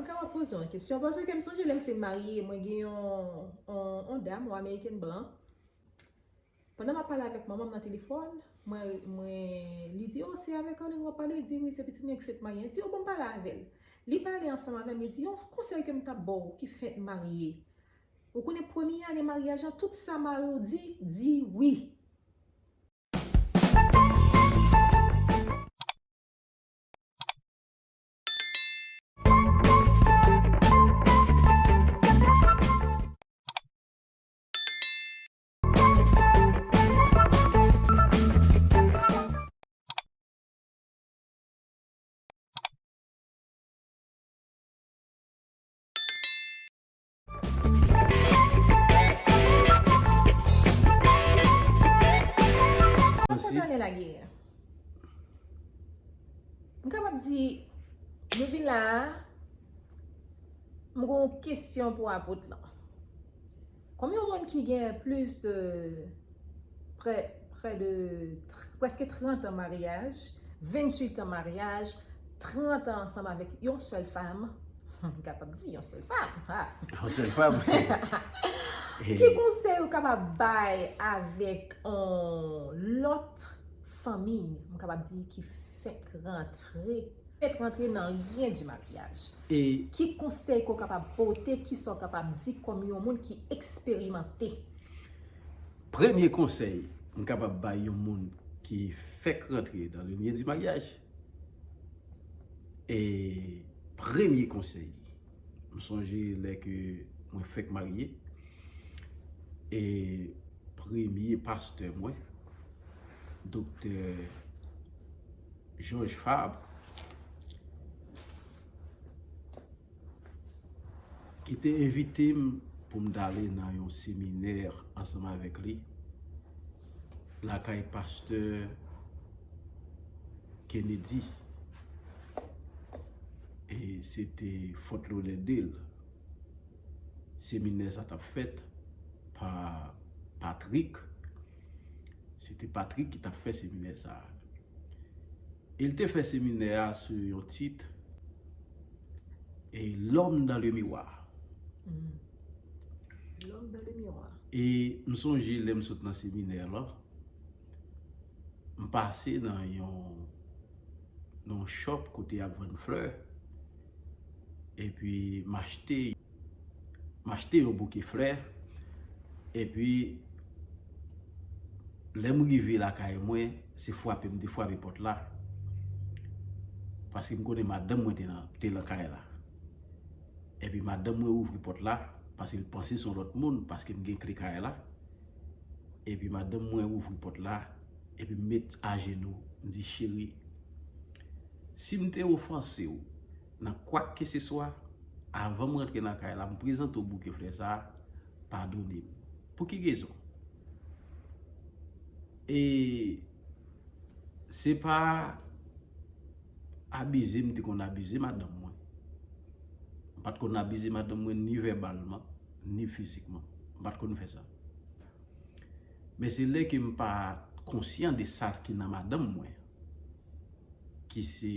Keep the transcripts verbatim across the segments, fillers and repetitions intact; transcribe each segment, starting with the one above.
Sa w ap poze yon kesyon, paske m sonje lè m fin marye, mwen gen yon, yon, yon dam, yon amerikèn blan. Pandan m ap pale avèk manman m nan telefòn, mwen, mwen, li di, "Oh, se avèk Arline w ap pale?" Li di, "Wi, se pitit mwen ki fèk marye." Li di, "Oh, bon, m pale avè l." Li pale ansanm avè m, li di, "Yon konsèy ke m t ap ba w ki fèk marye. Ou konnen premye ane maryaj lan, tout sa mari w di, di wi." Ann pale lagè. M kapab di, nou vin la a, m gen yon kesyon pou apot lan. Kòm yon moun ki gen plis de, prè, prè de, tr-, prèske trant an maryaj, venntuit an maryaj, trant an ansanm avèk yon sèl fanm, m kapab di yon sèl fanm, ha! Yon sèl fanm. Ki konsèy ou kapab bay avèk yon lòt fanmi, m kapab di, ki fèk rantre, fèk rantre nan lyen di maryaj? E ki konsèy ke w kapab pote, kisa w kapab di kòm yon moun ki eksperimante? Premye konsèy m kapab bay yon moun ki fèk rantre dans le lien du mariage, e premye konsèy, m sonje lè ke mwen fèk marye, e premye pastè mwen, Doktè Georges Fabre, ki te envite m pou m t ale nan yon seminè ansanm avèk li, lakay pastè Kennedy. E se te Fort Lauderdale. Seminè sa t ap fèt pa Patrick. Se te Patrick ki t ap fè seminè sa a. E l te fè seminè a sou yon tit, e, L'homme dans le miroir. Mm. L'homme dans le miroir. E m sonje lè m sot nan seminè la, m pase nan yon, nan yon shop kote y ap vann flè, epi m achte, m achte yon bouke flè, epi lè m rive lakay mwen, se frape m te frape pòt la, paske m konnen madanm mwen te nan, te nan kay la. Epi madanm mwen ouvri pòt la, paske l panse se yon lòt moun, paske m gen kle kay la. Epi madanm mwen ouvri pòt la, epi m met ajenou, m di, "Cheri, si m te ofanse w nan kwakeseswa, avan m rantre nan kay la, m prezante w bouke flè sa a, padone m." Pou ki rezon? E se pa abize m te konn abize madanm mwen. M pa t konn abize madanm mwen ni vèbalman, ni fizikman. M pa t konn fè sa. Men se lè ke m pa konsyan de sa ki nan madanm mwen, ki se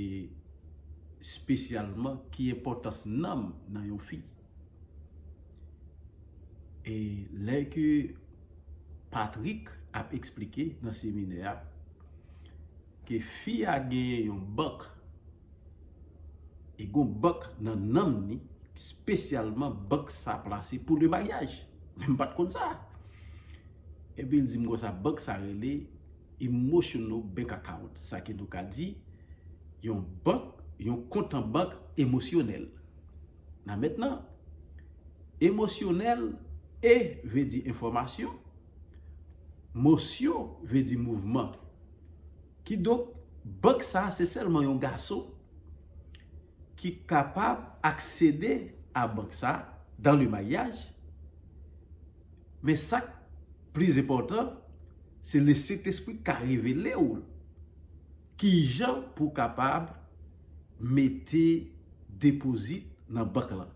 espesyalman ki enpòtans nanm nan yon fi. E lè ke Patrick ap eksplike nan seminè a ke fi a genyen yon bank, e gon bank nan nanm ni, espesyalman bank sa plase pou le maryaj. Men m pa t konn sa. Epi l di m konsa, bank sa rele emotional bank account, sa ke nou ka di yon bank, yon kont an bank emosyonèl. Nan mentnan, emosyonèl, E vle di enfòmasyon, mosyon vle di mouvman. Kidonk, bank sa a se sèlman yon gason ki kapab aksede a bank sa a dans le mariage. Men sa k plis enpòtan, se Lesentespri k ka revele w kijan pou w kapab mete depozit nan bank lan.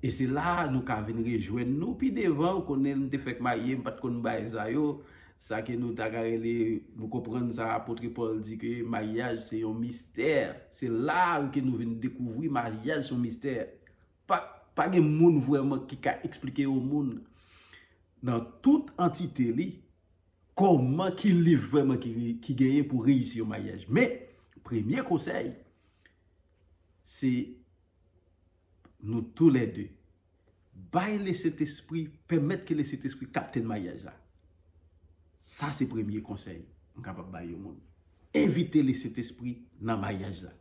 E se la a nou ka vin rejwenn nou pi devan. Ou konnen, m te fèk marye, m pa t konn bagay sa yo. Sa ke nou ta ka rele, nou konprann sa, apot Pòl di ke maryaj se yon mistè. Se la a ke nou vin dekouvri maryaj se yon mistè. Pa, pa gen moun vrèman ki ka eksplike yon moun nan tout antite li kòman, ki liv vrèman ki, ki genyen pou reyisi yon maryaj. Men, premye konsèy, se nou toulède bay Lesentespri, pèmèt ke Lesentespri kapten maryaj la. Sa se premye konsèy m kapab bay yon moun. Envite Lesentespri nan maryaj la.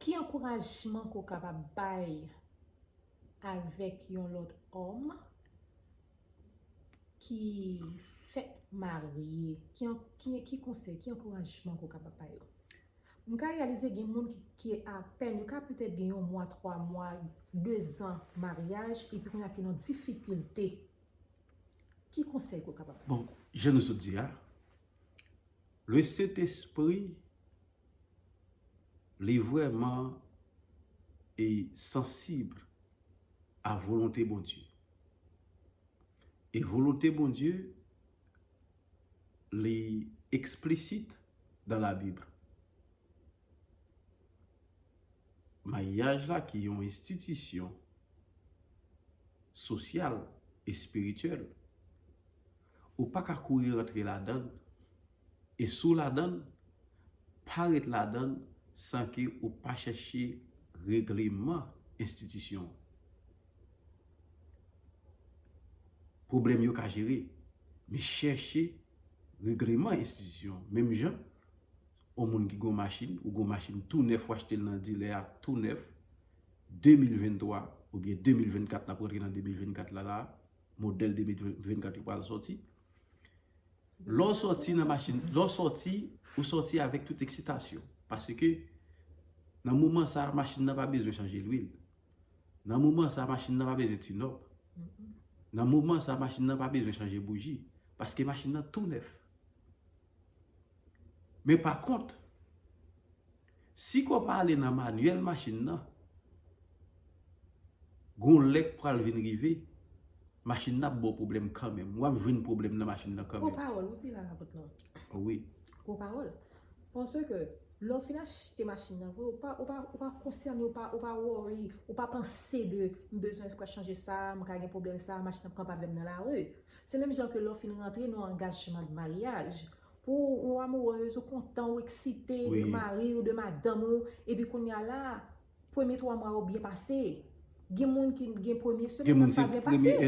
Ki ankourajman ke w kapab bay avèk yon lòt òm ki fèk marye? Ki, ki, ki konsèy, ki ankourajman ke w kapab bay yo? M ka reyalize gen moun ki, ki apèn, yo ka petèt gen yon mwa, twa mwa, dezan maryaj, epi kounye a ki nan difikilte. Ki konsèy ke w kapab bay? Bon, jan nou sot di a, Lesentespri, li vrèman e sansib a volonte Bondye. E volonte Bondye, li eksplisit dan Labib. Maryaj la ki yon enstitisyon sosyal, espirityèl, ou pa ka kouri rantre ladan l, e si w ladan l, pa ret ladan l san ke ou pa chèche regleman enstitisyon an. Pwoblèm yo ka jere, men chèche regleman enstitisyon an. Menm jan, yon moun ki gon machin, ou gon machin tou nèf, w achte l nan dilè a tou nèf, de mil venntwa oubyen de mil vennkat, n ap rantre nan de mil vennkat la la, modèl de mil vennkat yo pral sòti. Lè w sòti nan machin, lè w sòti, ou sòti avèk tout eksitasyon. Paske nan moman sa a, machin nan pa bezwen chanje lwil. Nan moman sa a, machin nan pa bezwen tinòp. Nan moman sa a, machin nan pa bezwen chanje bouji. Paske machin nan tou nèf. Men pa kont, si ke w pa ale nan manyèl machin nan, gon lè k pral vin rive, machin nan ap ba w pwoblèm kanmenm. W ap jwenn pwoblèm nan machin nan kanmenm. Gwo pawòl ou di la, Apot Laurent. Wi. Gwo pawòl. Paske lè w fin achte machin nan vre, ou pa, ou pa, ou pa konsène, ou pa, ou pa worry, ou pa panse de m bezwen pral chanje sa, m ka gen pwoblèm sa, machin nan pran pavè m nan lari. Se menm jan ke lè w fin rantre nan angajman de maryaj, pou yon amourèz, ou kontan, ou eksite de mari w, de madanm ou, epi kounye a la, premye twa mwa yo byen pase. Gen moun ki gen premye semèn nan pa byen pase.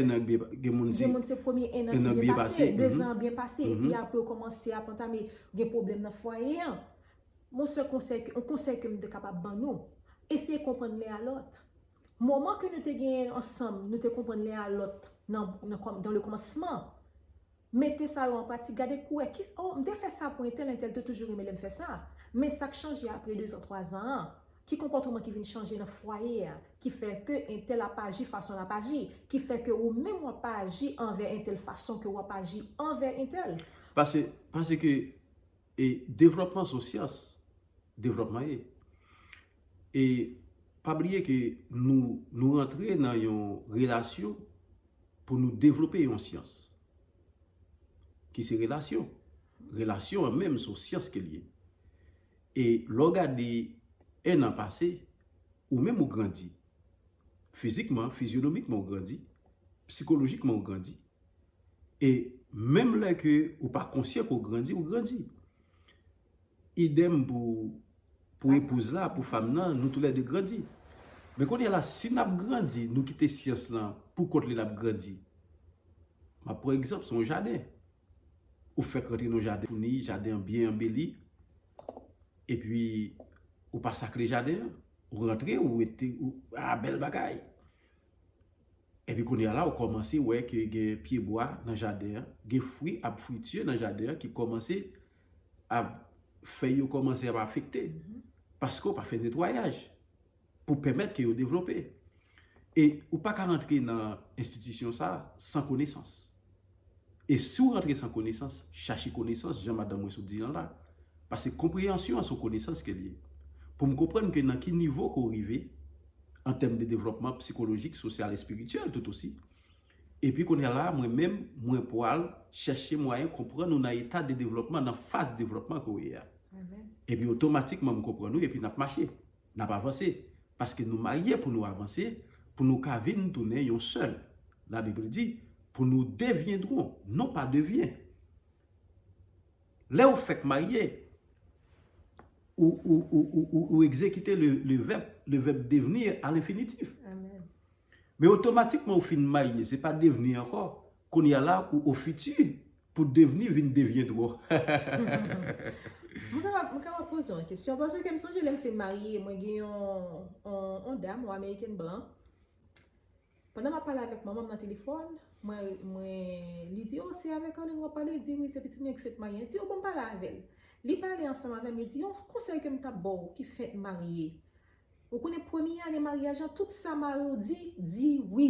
Gen moun se premye en an ki byen pase, dezan an byen pase, epi apre yo kòmanse ap antame gen pwoblèm nan fwaye an. Mon sèl konsèy, yon konsèy ke m te kapab ban nou, eseye konprann len a lòt. Moman ke nou te genyen ansanm, nou te konprann len a lòt nan, nan, dans le commencement. Mete sa yo an pratik, gade kou wè ki, oh, m te fè sa pou entèl, entèl te toujou renmen lè m fè sa. Men sa k chanje apre dezan, twazan an, ki konpòtman ki vin chanje nan fwaye a, ki fè ke entèl ap aji fason l ap aji, ki fè ke ou menm w ap aji anvè entèl fason ke w ap aji anvè entèl. Paske, paske e devlòpman se yon syans, devlòpman ye. E pa bliye ke nou, nou rantre nan yon relasyon pou nou devlope yon syans ki se relasyon. Relasyon an menm se yon syans ke l ye. E lè w gade en an pase, ou menm ou grandi. Fizikman, fizyonomikman ou grandi, sikolojikman ou grandi. E menm lè ke ou pa konsyan ke w grandi, ou grandi. Idèm pou, pou epouz la, pou fanm nan, nou toulède grandi. Men kounye a la, si n ap grandi, nou kite syans lan pou kont li l ap grandi. M ap pran egzanp, se yon jaden. Ou fèk rantre nan yon jaden founi, jaden an byen anbeli, epi ou pa sakle jaden an. Ou rantre, ou mete, ou, ah, bèl bagay. Epi kounye a la, ou kòmanse wè ke gen pyebwa nan jaden an, gen fwi ap fwitye nan jaden an ki kòmanse ap, fèy yo kòmanse ap afekte. Paske ou pa fè netwayaj pou pèmèt ke yo devlope. E ou pa ka rantre nan enstitisyon sa a san konesans. E si w rantre san konesans, chache konesans, jan madanm mwen sot di lan la. Paske konpreyansyon an se yon konesans ke l ye. Pou m konprann ke nan ki nivo ke w rive, an tèm de devlòpman sikolojik, sosyal, espirityèl tout osi. Epi kounye a la, mwen menm, mwen pral chèche mwayen konprann ou nan eta de devlòpman, nan faz devlòpman ke w ye a. Epi otomatikman, m konprann ou, epi n ap mache, n ap avanse. Paske nou marye pou nou avanse, pou nou ka vin tounen yon sèl. Labib di, pour nous deviendrons, non pas devient. Lè ou fèk marye, ou, ou, ou, ou, ou, ou egzekite le, le vèb, le vèb devenir à l'infinitif. Amen. Men otomatikman ou fin marye, se pa devni ankò. Kounye a la, ou au futur, pour devenir vin deviendrons. Mwen kapab mwen kapab poze yon kesyon, paske m sonje lè m fin marye, mwen gen yon, yon, yon dam, yon amerikèn blan. Pandan m ap pale avèk manman m nan telefòn, mwen, mwen, li di, oh, se avèk Arlene w ap pale? Li di, wi, se pitit mwen ki fèk marye. Li di, oh, bon, m pale avè l. Li pale ansanm avè m, li di, yon konsèy ke m t ap ba w ki fèk marye. Ou konnen premye ane maryaj lan, tout sa mari w di, di wi.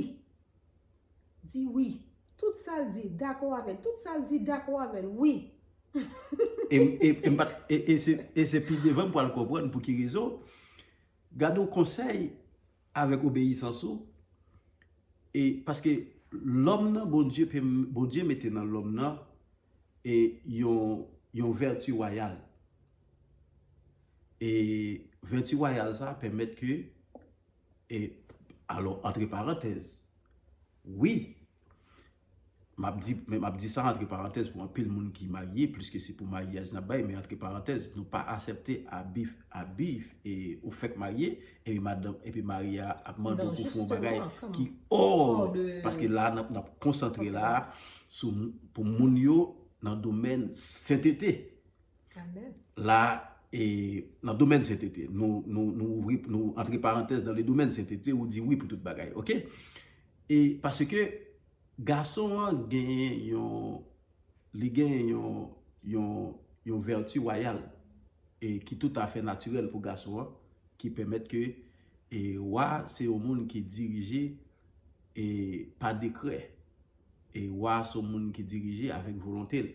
Di wi. Tout sa l di, dakò avè l. Tout sa l di, dakò avè l, wi. E, e, e, m pa t- e, e se, e se pi devan m pral konprann pou ki rezon. Gade yon konsèy avèk obeyisans ou. E paske lòm nan, Bondye, pe- Bondye mete nan lòm nan e yon, yon vèti wayal. E vèti wayal sa pèmèt ke, e, alò, antre parantèz, wi, m ap di, men m ap di sa antre parantèz pou anpil moun ki marye, pliske se pou maryaj n ap bay, men antre parantèz, nou pa aksepte abi, abi, e ou fèk marye, epi madanm, epi mari a ap mande w pou fè yon bagay ki hors, paske la n ap, n ap konsantre la sou, pou moun yo nan domèn sentete. Amen. La, e, nan domèn sentete, nou, nou, nou ouvri, nou antre parantèz dans le domaine sentete, ou di wi pou tout bagay, oke? E paske gason an genyen yon, li genyen yon, yon, yon vèti wayal e ki toutafè natirèl pou gason an, ki pèmèt ke, e, wa se yon moun ki dirije, e, pa dekrè. E wa se yon moun ki dirije avèk volonte l.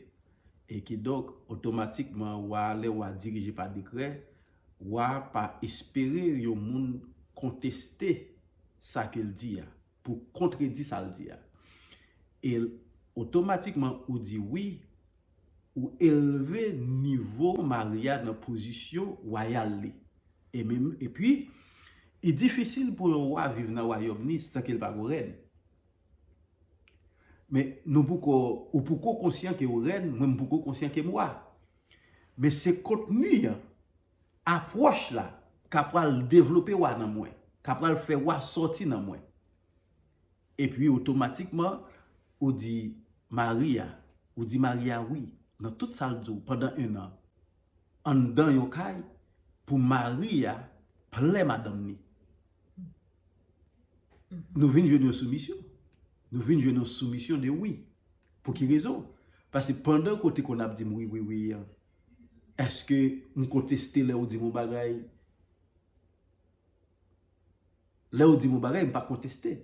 E kidonk, otomatikman, wa, lè wa dirije pa dekrè, wa pa espere yon moun konteste sa ke l di a, pou kontredi sa l di a. E otomatikman, ou di wi, ou elve nivo mari a nan pozisyon wayal li. E menm, epi, li difisil pou yon wa viv nan wayòm ni san ke l pa gen rèn. Men nou poko, ou poko konsyan ke w rèn, mwen m poko konsyan ke m wa. Men se kontni an, apwòch la, k ap pral devlope wa nan mwen, k ap pral fè wa sòti nan mwen. Epi otomatikman, ou di mari a, ou di mari a wi, nan tout sa l di w pandan en an, anndan yon kay, pou mari a plè madanm ni. Nou vin jwenn yon soumisyon. Nou vin jwenn yon soumisyon de wi. Pou ki rezon? Paske pandan kote konn ap di m wi, wi, wi an, èske m konteste lè ou di m yon bagay? Lè ou di m yon bagay, m pa konteste.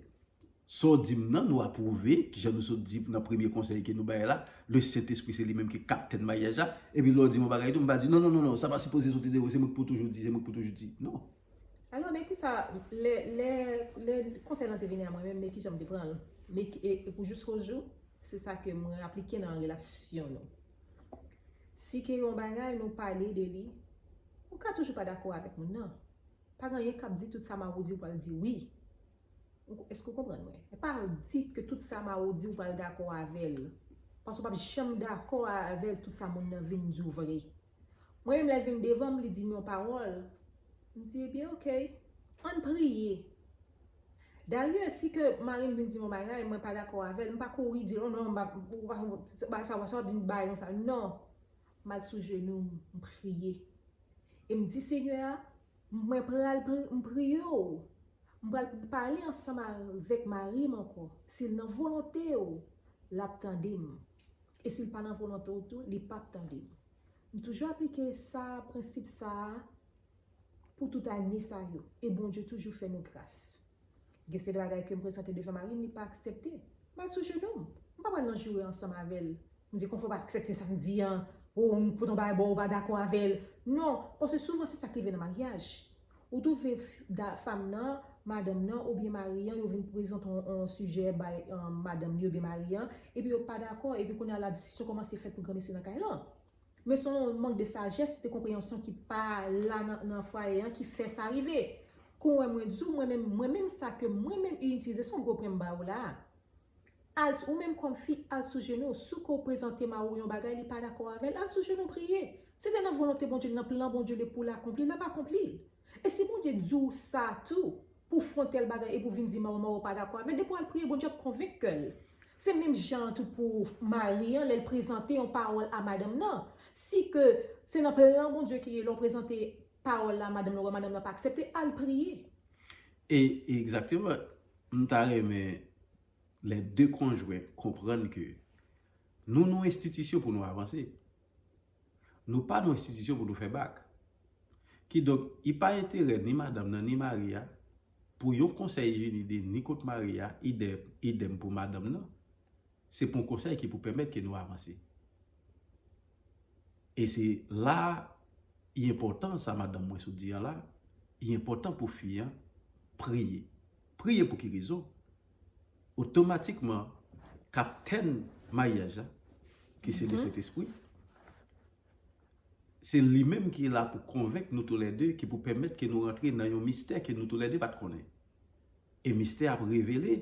Sa w di m nan, nou apwouve, jan nou sot di nan premye konsèy ke nou bay la, le Sentespri se li menm ki kaptèn maryaj la, epi lè w di m yon bagay tou, m pa di non, non, non, non, sa pa sipoze soti de ou, se mwen ki pou toujou di, se mwen ki pou toujou di. Non. Alò, men kisa, lè, lè, lè konsèy lan te vini a mwen menm, men kijan m te pran l? Men ki- e, e pou jis ojou, se sa ke mwen aplike nan relasyon nou. Si ke yon bagay nou pale de li, ou ka toujou pa dakò avèk moun nan. Pa gen anyen k ap di tout sa Maro di ou pral di wi. Èske w konprann mwen? E pa di ke tout sa Maro di ou pral dakò avè l. Paske w p ap janm dakò avè l tout sa moun nan vin di w vre. Mwen menm lè l vin devan m, li di m yon pawòl. M di, ebyen, oke, ann priye. Dayè, si ke mari m vin di m yon bagay, mwen pa dakò avè l, m pa kouri di l, oh non, m pa, ou pa, ou pa, sa, sa w ap di m bagay konsa. Non. M al sou jenou m, m priye. E m di Senyè a, mwen pral pri- m priye w. M pral pale ansanm avèk mari m ankò. Si l nan volonte w, l ap tande m. E si l pa nan volonte w tou, li p ap tande m. M toujou aplike sa, prensip sa a, pou tout ane sa yo. E Bondye toujou fè nou gras. Gen seri de bagay ke m prezante devan mari m, li pa aksepte. M al sou jenou m. M pa pral nan joure ansanm avè l. M di, konfò w pa aksepte sa m di an, ou m pote yon bagay ba w, ou pa dakò avè l. Non, paske souvan se sa k rive nan maryaj. Ou twouve f- da- fanm nan, madanm nan, oubyen mari an, yo vin prezante yon, yon sijè bay um, madanm li oubyen mari an, epi yo pa dakò, epi kounye a la diskisyon kòmanse fèt pou granmesi nan kay lan. Men se yon mank de sajès, de konpreyansyon ki pa la nan, nan fwaye an ki fè sa rive. Ou wè mwen di w, mwen menm, mwen menm sa ke mwen menm itilize, se yon gwo pwen m ba ou la a. Al, ou menm kòm fi, al sou jenou w. Si w kwè w prezante mari w yon bagay, li pa dakò avè l, al sou jenou w priye. Si te nan volonte Bondye, nan plan Bondye li pou l akonpli, l ap akonpli l. E si Bondye di w sa tou, pou fè yon tèl bagay, epi w vin di mari w, mari w pa dakò avè l, depi w al priye, Bondye ap konvenk kè l. Se menm jan an tou pou mari an, lè l prezante yon pawòl a madanm nan. Si ke se nan plan Bondye ke lè w prezante pawòl la a madanm nan, ou wè madanm nan pa aksepte, al priye. E egzakteman, m ta renmen lè de konjwen konprann ke nou, nou enstitisyon pou nou avanse. Nou pa yon enstitisyon pou nou fè bak. Kidonk, li pa enterè ni madanm nan ni mari a pou yon konsèy vini de ni kot mari a, idèm, idèm pou madanm nan. Se pou yon konsèy ki pou pèmèt ke nou avanse. E se la, li enpòtan sa madanm mwen sot di an la, li enpòtan pou fi an priye. Priye pou ki rezon? Otomatikman, kaptèn maryaj la, ki se Lesentespri, se li menm ki la pou konvenk nou toulède, ki pou pèmèt ke nou rantre nan yon mistè ke nou toulède pa t konnen. E mistè ap revele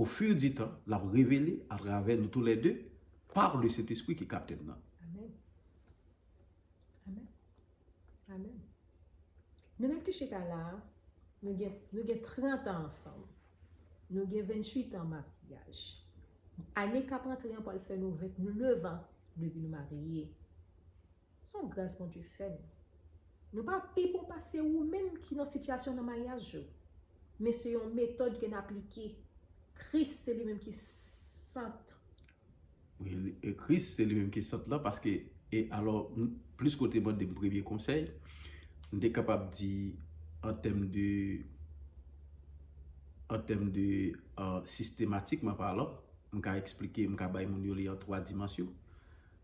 au fur du temps, l ap revele atravè nou toulède par le Sentespri ki kaptèn nan. Amèn. Amèn. Amèn. Nou menm ki chita la a, nou gen, nou gen trant an ansanm. Nou gen venntuit an maryaj. Ane k ap rantre an pral fè nou vennnev an depi nou marye. Se yon gras Bondye fè nou. Nou pa pi bon pase ou menm ki nan sitiyasyon nan maryaj ou. Men se yon metòd ke n aplike. Kris se li menm ki sant. Wi, e Kris se li menm ki sant lan, paske, e alò, m- plis kote mande m premye konsèy, m te kapab di an tèm de, an tèm de, euh, sistematikman palan, m ka eksplike, m ka bay moun yo li an twa dimansyon.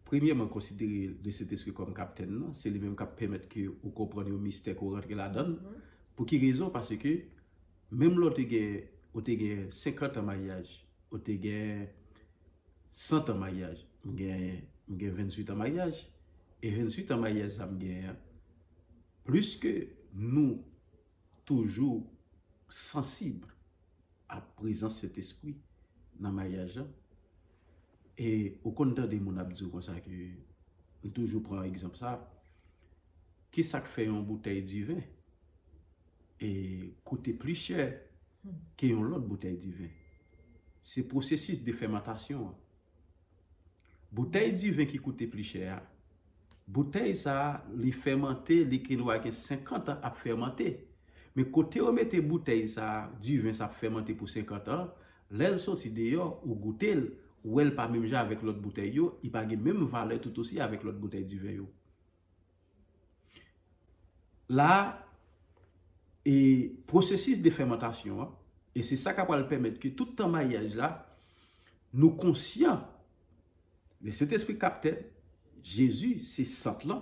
Premyèman, konsidere Lesentespri kòm kaptèn nan, se li menm k ap pèmèt ke ou konprann yon mistè ke w rantre ladan l. Pou ki rezon? Paske menm lè w te gen, ou te gen senkant an maryaj, ou te gen sant an maryaj, m gen, m gen venntuit an maryaj, e venntuit an maryaj sa m genyen an, pliske nou toujou sansib a prezans Sentespri nan maryaj la. E ou konn tande moun ap di w konsa ke, m toujou pran egzanp sa, ki sa k fè yon boutèy diven e koute pli chè ke yon lòt boutèy diven? Se pwosesis de fèmantasyon an. Boutèy diven ki koute pli chè a, boutèy sa a, li fèmante, li gendwa gen senkant an ap fèmante. Men kote yo mete boutèy sa a, diven sa ap fèmante pou senkant an, lè l soti deyò, ou goute l, ou wè l pa menm jan avèk lòt boutèy yo, li pa gen menm valè tout osi avèk lòt boutèy diven yo. La, e pwosesis de fèmantasyon an, e se sa k ap pral pèmèt ke tout tan maryaj la, nou konsyan, Lesentespri kaptèn, Jezi se sant lan,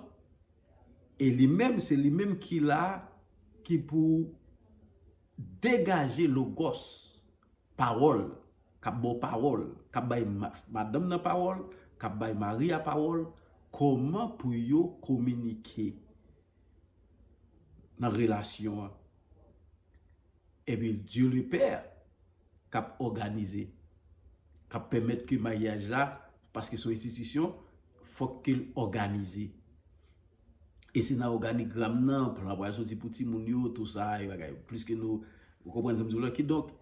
e li menm, se li menm ki la, ki pou degaje logòs, pawòl, k ap ba w pawòl, k ap bay ma- madanm nan pawòl, k ap bay mari a pawòl, kòman pou yo kominike nan relasyon an. Epi Dieu le Père k ap òganize, k ap pèmèt ke maryaj la, paske se yon enstitisyon, fòk ke l òganize. E se nan òganigram nan, plan pral soti pou timoun yo, tou sa, e bagay. Pliske nou, ou konprann sa m di w la. Kidonk,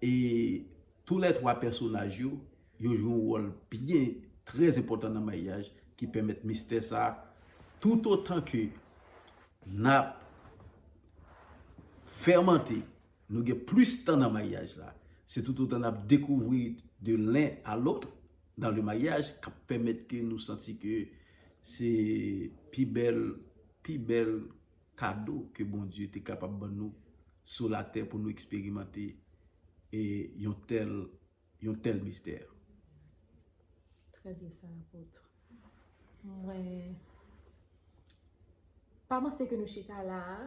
e tou lè twa pèsonaj yo, yo jwe yon wòl byen, trè enpòtan nan maryaj, ki pèmèt mistè sa, toutotan ke n ap fèmante, nou gen plis tan nan maryaj la. Se toutotan n ap découvrir de l'un à l'autre dans le mariage k ap pèmèt ke nou santi ke se pi bèl, pi bèl kado ke Bondye te kapab ban nou sou latè pou nou eksperimante e yon tèl, yon tèl mistè. Trè byen sa, apot. Mwen pa panse ke nou chita la a,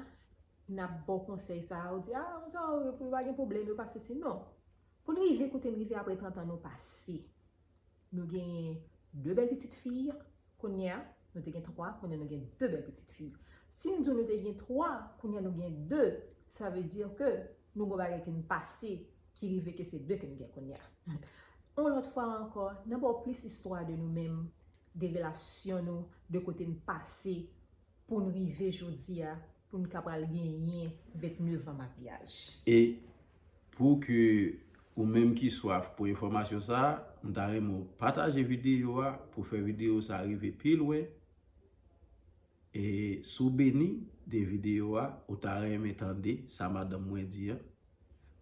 n ap ba w konsèy sa a, ou di, ah, sa, yo pa gen pwoblèm, yo pa sesi. Non. Pou n rive kote n rive apre trant an, nou pase. Nou genyen de bèl pitit fi, kounye a, nou te gen twa, kounye a nou gen de bèl pitit fi. Si n di w nou te gen twa, kounye a nou gen de, sa vle di ke nou gon bagay ke n pase ki rive ke se de ke n gen kounye a. Yon lòt fwa ankò, n ap ba w plis istwa de nou menm, de relasyon nou, de kote n pase pou n rive jodi a, pou n ka pral genyen vennèf an maryaj. E pou ke ou menm ki swaf pou enfòmasyon sa a, m ta renmen w pataje videyo a pou fè videyo sa a rive pi lwen. E si w beni de videyo a, ou ta renmen tande sa madanm mwen di an,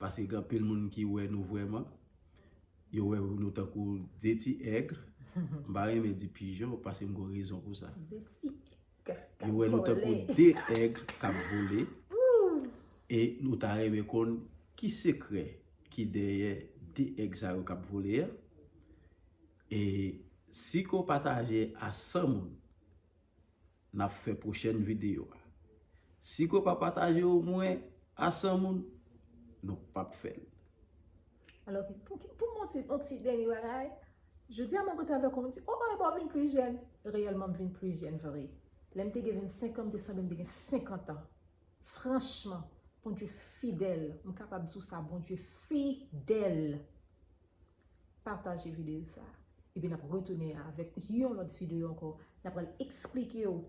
paske gen anpil moun ki wè nou vrèman, yo wè nou tankou de ti èg. M pa renmen di pijon paske m gon rezon pou sa. De ti èg k ap Yo wè nou tankou vole. De èg k ap vole. E nou ta renmen konn ki sekrè ki dèyè de èg sa yo k ap vole a. E si ke w pataje a san moun, n ap fè pwochèn videyo a. Si ke w pa pataje omwen a san moun, nou p ap fè l. Alò, pou, pou m di yon ti dènye bagay, jodi a mwen kontan avèk ou, m di, o, epa w vin pli jèn. Reyèlman, m vin pli jèn vre. Lè m te gen vennsenk an, m te sanble m te gen senkant an. Franchman, Bondye fidèl, m kapab di w sa, Bondye fidèl. Pataje videyo sa a. Epi n ap retounen avèk yon lòt videyo ankò. N ap pral eksplike w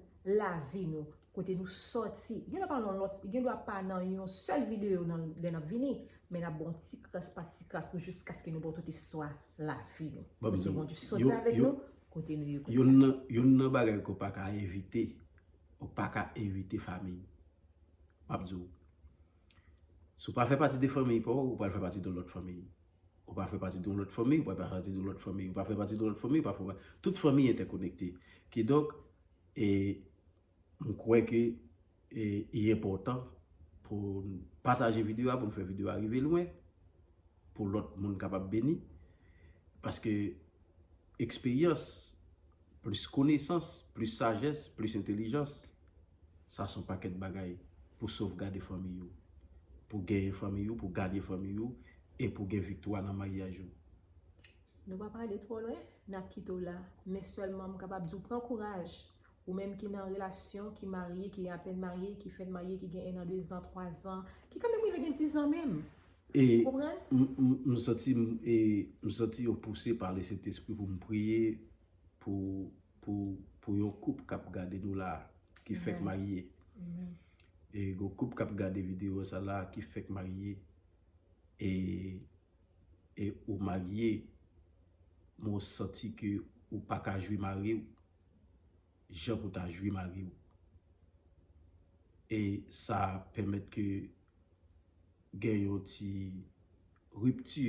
lavi nou, kote nou sòti. Gen dwa pa nan lòt, gen dwa pa nan yon sèl videyo nan, lè n ap vini, men n ap ba w ti kras pa ti kras pou jiskaske nou ba w tout istwa lavi nou. Ban m di Kote w, Bondye sòti yo- avèk yo- nou, kote nou ye kounye Youn a. nan, youn nan bagay ke w pa ka evite, ou pa ka evite fanmi. M ap di w, si w pa fè pati de fanmi pa w, ou pral fè pati de lòt fanmi. Ou pa fè pati de yon lòt fanmi, ou pral fè pati de yon lòt fanmi. Ou pa fè pati de yon lòt fanmi, ou pa fè pa- Tout fanmi entèkonekte. Kidonk, e, m kwè ke e, li enpòtan pou n pataje videyo a, pou n fè videyo a rive lwen, pou lòt moun kapab beni. Paske eksperyans, plis konesans, plis sajès, plis entèlijans, sa se yon pakèt bagay pou sovgade fanmi w, pou genyen fanmi w, pou gade fanmi w, e pou gen viktwa nan maryaj ou. Nou pa prale twò lwen, n ap kite w la. Men sèlman m kapab di w pran kouraj. Ou menm ki nan relasyon, ki marye, ki apèn marye, ki fèk marye, ki gen en an, de zan, twa zan, ki kanmenm rive gen diz an menm. E Konprann? m, m, m santi m, e, m santi yon pouse pa Lesentespri pou m priye pou, pou, pou yon koup k ap gade nou la, ki fèk Amen. Marye. Amen. E yon koup k ap gade videyo sa la, ki fèk marye. E, e ou marye, men w santi ke ou pa ka jwi mari w jan pou ta jwi mari w. E sa pèmèt ke gen yon ti ripti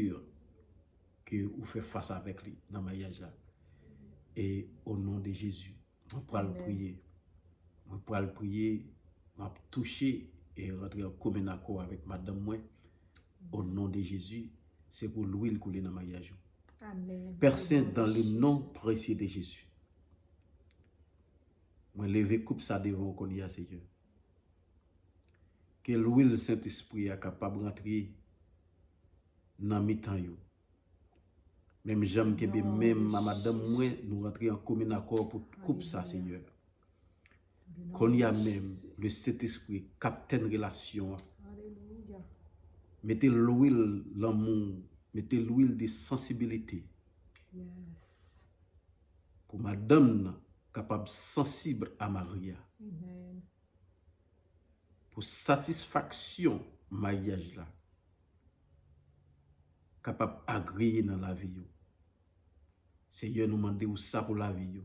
ke ou fè fas avèk li nan maryaj la. E o non de Jezi, mwen pral Amen. Priye. Mwen pral priye, m ap touche e rantre an komen akò avèk madanm mwen. O non de Jezi, se pou lwil koule nan maryaj ou. Amen. Pè Sen, dans le nom précieux de Jésus, mwen leve koup sa devan w kounye a, Senyè. Ke lwil Sentespri a kapab rantre nan mitan yo. Menm jan m kenbe Non, men m a madanm Jezi. Mwen, nou rantre an komen akò pou koup sa, Alelouya. Senyè. Le nom Kounye a de menm, Jésus. le Sentespri, kaptèn relasyon an, Alelouya. mete lwil lanmou, mete lwil de sansibilite Yes. pou madanm nan kapab sansib a mari a. Amen. Pou satisfaksyon maryaj la kapab agreye nan lavi yo. Senyè, nou mande w sa pou lavi yo.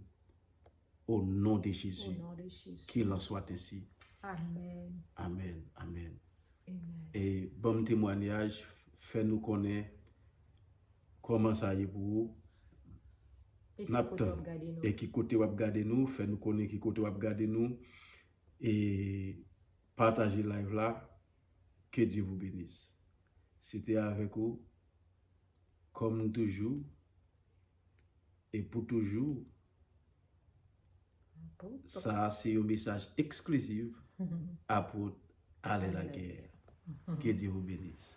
O non de Au Jezi, nom de Jésus. Qu'il en soit ainsi. Amen. Amen, amen. Amen. E ban m temwanyaj, fè nou konnen kòman sa ye pou ou. E N ap ki kote w tann. Ap gade nou? E ki kote w ap gade nou, fè nou konnen ki kote w ap gade nou. E pataje live la. Que Dieu vous bénisse. Se te avèk ou, kòm toujou, e pou toujou. Pou Sa a se yon mesaj eksklizif Apot Alain Laguerre. Que Dieu vous bénisse.